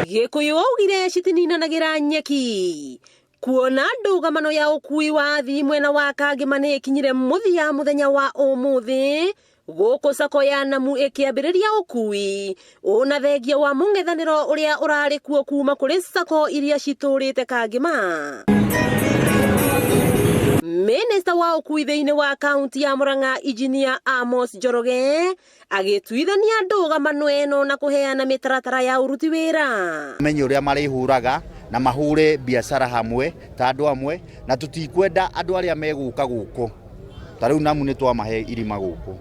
Gĩkũyũ augire citininanagĩra nyeki. Kuona ndũgamano ya ũkui wa athii mwena wa Kangema nĩ ĩkinyire mũthia mũthenya wa ũmũthĩ, gũkũ sacco ya Namu ĩkĩambĩrĩria ũkui ũna thengia wa mũng'ethanĩro ũrĩa ũrarĩ kuo kuma kũrĩ sacco iria citũrĩte Kangema. Minista wa ũkui thĩinĩ wa kaunti ya Murang'a Injinia Amos Njoroge agĩtuithania ndũgamano ĩno na kũheana mĩtaratara ya ũruti wĩra. Menye ũrĩa marĩhũraga na mahũre biacara hamwe ta andũ amwe, na tũtikwenda andũ arĩa megũka gũkũ ta rĩu Namu nĩ twamahe irima gũkũ,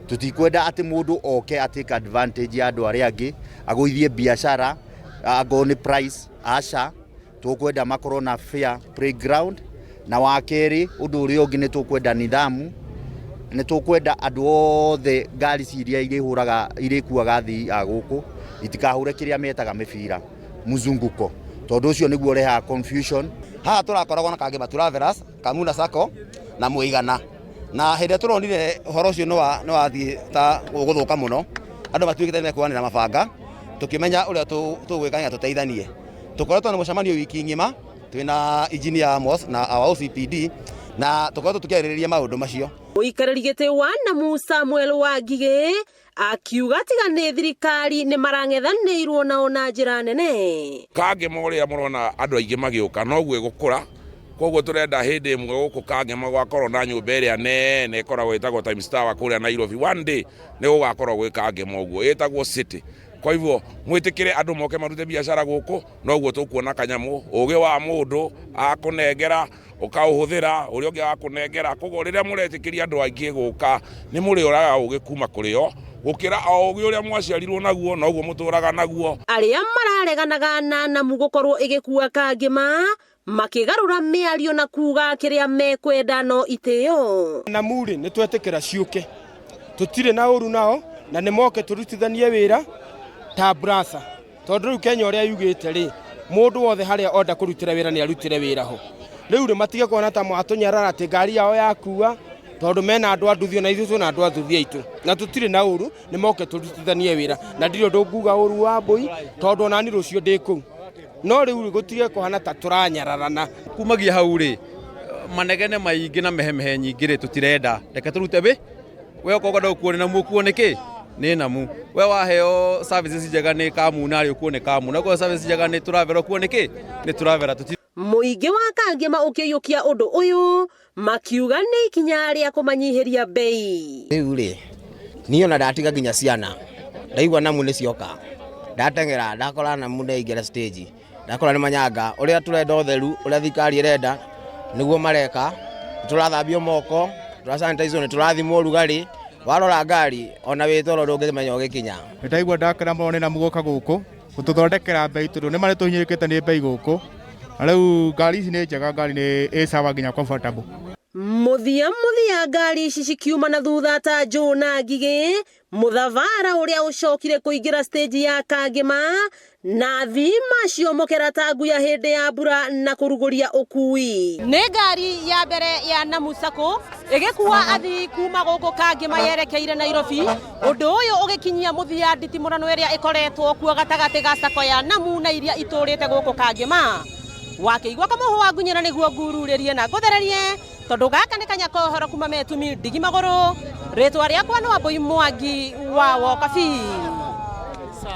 tũtikwenda atĩ mũndũ oke a take advantage ya andũ arĩa angĩ agũithie biacara angorwo nĩ price, aca. Tũkwenda makorwo na fair playground, na wa kerĩ ũndũ ũrĩa ũngĩ nĩ tũkwenda nidhamu, nĩ tũkwenda andũ othe ngari iria irĩhũraga irĩkuaga athii a gũkũ itikahũre kĩrĩa metaga mĩbira mzunguko, tondũ ũcio nĩguo ũrehaga confusion. Haha tũrakoragwo na Kangema Travelers, Kamuna Sacco na Mũigana, na hĩndĩ ĩrĩa tũronire ũhoro ũcio nĩ wathiĩ ta ũgũthũka mũno, andũ matuĩkĩte nĩ mekuoyanĩra mabanga, tũkĩmenya ũrĩa tũgwĩka nĩgetha tũteithanie. Tũkoretwo na mũcemanio wiki ng'ima twĩna Engineer Amos na our OCPD, na tũkoretwo tũkĩarĩrĩria maũndũ macio. Mũikarĩri gĩtĩ wa Namu Samuel Wangigĩ akiuga tiga nĩ thirikari nĩ marang'ethanĩirwo nao na njĩra nene. Kangema ũrĩa mũrona andũ aingĩ magĩũka noguo ĩgũkũra, koguo tũrenda hĩndĩ ĩmwe gũkũ Kangema gwakorwo na nyũmba ĩrĩa nene ĩkoragwo ĩtagwo Times Tower kũrĩa Nairobi, one day nĩ gũgakorwo gwĩ Kangema ũguo, ĩtagwo city. Kwa hivyo mwĩtĩkĩre andũ moke marute biacara gũkũ, noguo tũkuona kanyamũ, ũgĩ wa mũndũ akũnengera ũkaũhũthĩra, ũrĩa ũngĩ agakũnengera. Koguo rĩrĩa mũretĩkĩria andũ aingĩ gũka nĩ mũrĩoraga ũgĩ kuma kũrĩ o gũkĩra o ũgĩ ũrĩa mwaciarirwo naguo, noguo mũtũraga naguo. Arĩa marareganaga na Namu gũkorwo ĩgĩkua Kangema makĩgarũra mĩario na kuga kĩrĩa mekwenda no itĩo. Namu rĩ, nĩ twetĩkĩra ciũke, tũtirĩ na ũru nao, na nĩ moke tũrutithanie wĩra ta brasa, tondũ rĩu Kenya ũrĩa yugĩte rĩ, mũndũ wothe harĩa onda kũrutĩra wĩra nĩ arutĩre wĩra ho. Rĩu rĩ, matige kuona ta matũnyarara atĩ ngari yao yakua, tondũ mena andũ a nduthi ona ithuĩ twĩna andũ a nduthi aitũ, na tũtirĩ na ũru, nĩ moke tũrutithanie wĩra, na ndirĩ ũndũ nguga ũru wa mbũi, tondũ onani rũciũ ndĩ kũu. No rĩu gũtige kũhana ta tũranyararana. Kumagia hau rĩ, manegene maingĩ na mehemehe nyingĩ rĩ, tũtirenda. Reke tũrute wĩ we okorwo ũkwenda gũkuo nĩ Namu ũkuo nĩ kĩ? Nĩ Namu. We waheo services njega nĩ Kamuna rĩ, ũkuo nĩ Kamuna. Okorwo services njega nĩ Travela ũkuo nĩ kĩ? Nĩ Travela. Mũingĩ wa Kangema ũkĩiyũkia ũndũ ũyũ makiuga nĩ ikinya rĩa kũmanyihĩria bei. Rĩu rĩ, niĩ ona ndatiga nginya ciana, ndaigua Namu nĩ cioka, ndateng'era ndakora Namu ndaingĩra stage, ndakora nĩ manyanga, ũrĩa tũrenda ũtheru, ũrĩa thirikari ĩrenda nĩguo mareka, nĩ tũrathambio moko, tũra sanitize nĩ tũrathimwo ũrugarĩ, warora ngari ona wĩ toro ndũngĩmenya ũgĩkinya. Nĩ ndaigua ndakena mũno nĩ Namu gũka gũkũ gũtũthondekera bei tondũ nĩ marĩ tũhinyĩrĩkĩte nĩ bei gũkũ, na rĩu ngari ici nĩ njega, ngari nĩ ĩ sawa nginya comfortable. Mũthia mũthia ngari ici cikiuma na thutha ta njũũ na ngigĩ, mũthabara ũrĩa ũcokire kũingĩra stage ya Kangema na athii maciomokera ta nguya hĩndĩ ya mbura na kũrugũria ũkui. Nĩ ngari ya mbere ya Namu Sacco ĩgĩkua athii kuma gũkũ Kangema yerekeire Nairobi, ũndũ ũyũ ũgĩkinyia mũthia nditimũrano ĩrĩa ĩkoretwo kuo gatagatĩ ga Sacco ya Namu na iria itũrĩte gũkũ Kangema. Wakĩigua kamũhũ wa ngunyĩra nĩguo ngururĩrie na ngũthererie, tondũ gaka nĩ kanya kohoro kuma metumi ndigi magũrũ. Rĩtwa rĩakwa nĩ Wambũi Mwangi wa Wokabi.